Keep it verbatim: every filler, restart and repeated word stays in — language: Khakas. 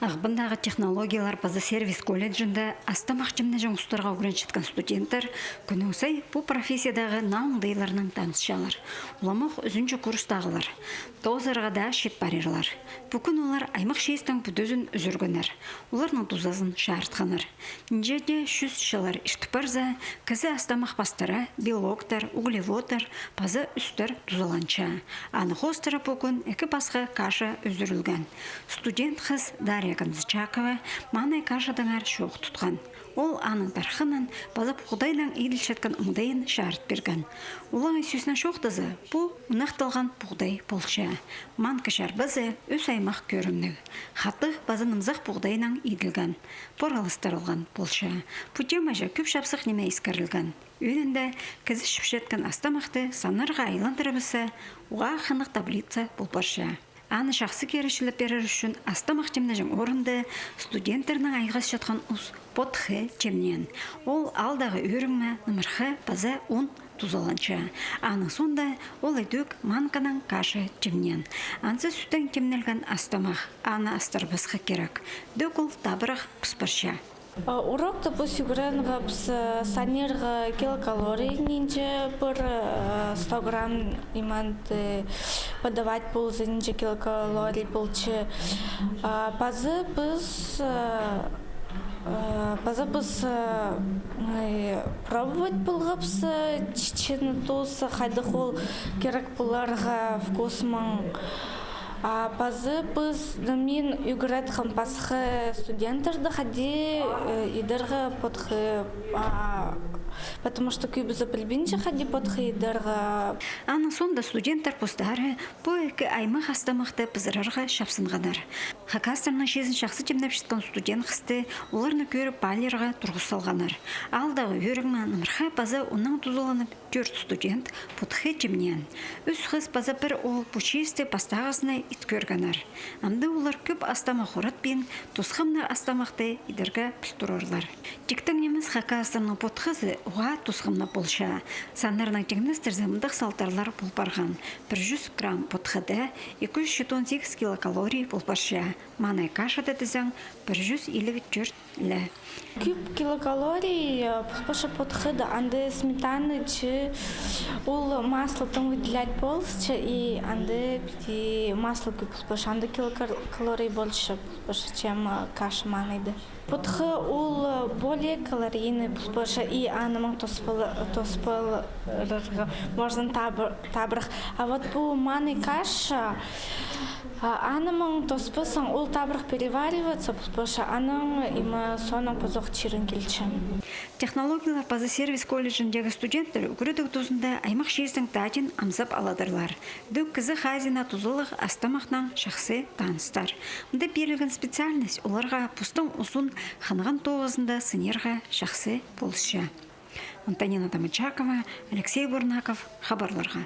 Ағбандағы технологиялар паза сервис колледжінде астамах тимнеҷең устарға ӱгренчеткен студенттер кӱннің сай пу профессиядағы наа оңдайларнаң танысчалар. Уламох ӱзінҷі курстағылар тоғызарға даа чит парирлар. Пу кӱн олар аймах чиистің пӱдізін ӱзӱргеннер, оларның тузазын чарытханнар. Нинҷе дее чӱс чыллар иртіп парза, кізі астамах пастыра, белоктар, углеводтар паза ӱстер тузаланча. Аны хоостыра пу кӱн ікі пасха каша ӱзӱрілген. Студент хыс Дарья Канзычакова манаай кашадаңар чоох тутхан. Ол аның тархынын паза пуғдайнаң иділчеткен оңдайын чарыт пирген. Олаңай сӧснең чоохтаза, пу ынахталған пуғдай полча. Манкы чарбазы ӱс аймах кӧрімніг. Хатығ паза нымзах пуғдайнаң иділген, пораластырылған полча. Пу темаҷа кӧп чапсых ниме искірілген. Ӧӧнінде, кізі чіпчеткен астамахты саннарға айландырыбысса, уғаа хынығ таблица пол парча. Аны чахсы киречілеп пирер ӱчӱн астамах тимнеҷең орында студенттернің айғасчатхан ус потхы тимнеен. Ол аалдағы ӧріг ме, нымырха паза ун тузаланча. Аның соонда ол идӧк манканаң каша тимнеен. Анзы сӱттең тимнелген астамах, аны астырыбысха кирек. Идӧк ол табырах пыс парча. А, урокта піс ӱгренгебіс, а, санирға килокалорий нинҷе пір, а, сто грамм иманты подавать полза, нинҷе килокалорий полча. А, паза піс, а, а, паза піс, а, ай, пробовать полғабыс, а, чечені тооза, хайдағ ол кирек поларға вкусмаң. А паза піс, ну, мин ӱгреткем пасха студенттерді, хайди, э, идерге потхы, а, потому что кӧбізі пілбинче, хайди потхы идерге. Аның соонда студенттер постары пу ікі аймах астамахты пызырарға чапсынғаннар. Хакастарның чиизін чахсы тимнепчеткен студент хысты оларны кӧріп, паалирға турғыс салғаннар. Аалдағы ӧріг ме, нымырха паза уннаң тузаланып, тӧрт студент потхы тимнеен. Ӱс хыс паза пір оол пу чиисті пастағызына ит кӧргеннер. Амды олар кӧп астамах хоратпин, тосхымнығ астамахты идерге піл турарлар. Тиктең нимес, хакастарның потхызы уғаа тосхымнығ полча. Саннарнаң тиңнестірзе, мындағ салтарлар пол парған: пір чӱс грамм потхыда ікі чӱс читон сигіс килокалорий пол парча, манаай кашада тізең, пір чӱс иліг тӧрт ле. Кӧп килокалорий, э, пол парча потхыда, анда сметана чи, ол масло тың выделять полысча, и анда піди масло кӧп пол парча, анда килокалорий полча, пол парча, чем, э, каша манайда. Потхы ол, э, более калорийный пол парча, и анымаң тоспал-, тоспаларға можно табы-, табырах. А вот пу манаай каша, а, анымаң тоспассаң, ол табырах перевариваться пол парча, анаң, име, соонаң позох чирің килче. Технологиялар паза сервис колледжіндегі студенттер ӱгредіг тузында аймах чииздің таадин амзап аладырлар. Идӧк кізі хазина тузалығ астамахнаң чахсы таныстар. Мында пирілген специальность оларға постың узун хынған тоғызында сынирға чахсы полысча. Антонина Домочакова, Алексей Бурнаков, хабарларға.